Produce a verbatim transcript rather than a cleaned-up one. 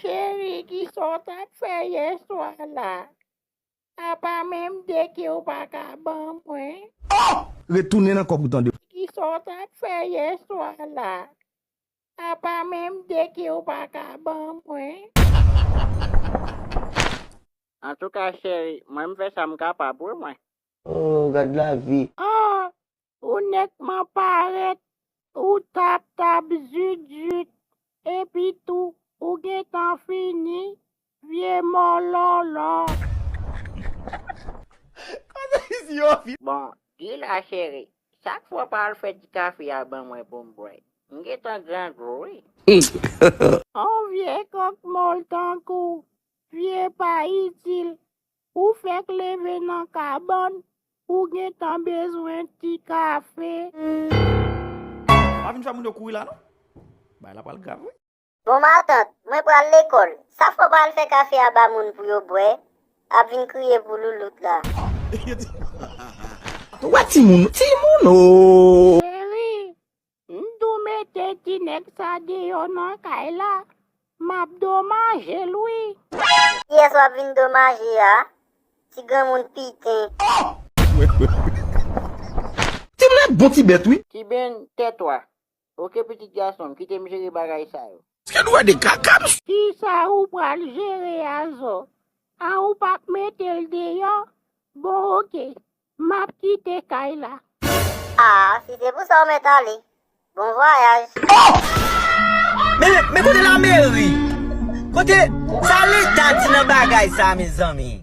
Cheri, kisa w t ap fè yèswa la? Apa menm de ke w pa ka ban mwen? Retounen nan kòk ou tande. Kisa w t ap fè yèswa la? Apa menm de ke w pa ka ban mwen? Antouka, cheri, mwen m fè sa m kapab, wi, mwen. Oh, gad lavi. Ah, ou nètman parèt, ou tap tap zut zut, epi tou, ou gentan fini, vye mòlòlò. Kote isi yo vin? Bon, di la, cheri, sak fwa w pa al fè ti kafe a ban mwen pou m bwè. M gentan grangou, wi. On vye kòk mòl tankou, vye pa itil, ou fèk leve nan kabann, ou gentan bezwen ti kafe. Pa vin fè moun yo kouri la non. Bagay la pral grav wi. Bon matant, mwen pral lekòl. Sa fò pral fè kafe a ba moun pou yo bwè, ap vin kriye pou loulout la. Ou wè timoun, timoun o. Cheri, m tou mete ti nèg sa deyò nan kay la, m ap domaje l wi. Kiyès w ap vin domaje a? Ti granmoun piten. Ti m la bon ti bèt wi. Ti Ben, tètwa. Oke pitit gason m, kite m jere bagay sa yo. Èske nou wè de kaka m sou. Kisa ou pral jere a zo? A ou p ap mete l deyò? Bon oke, m ap kite kay la. Ah, si se pou sa w mèt ale. Bon vwayaj. Men, men kote lameri? Kote sa leta di nan bagay sa mezanmi?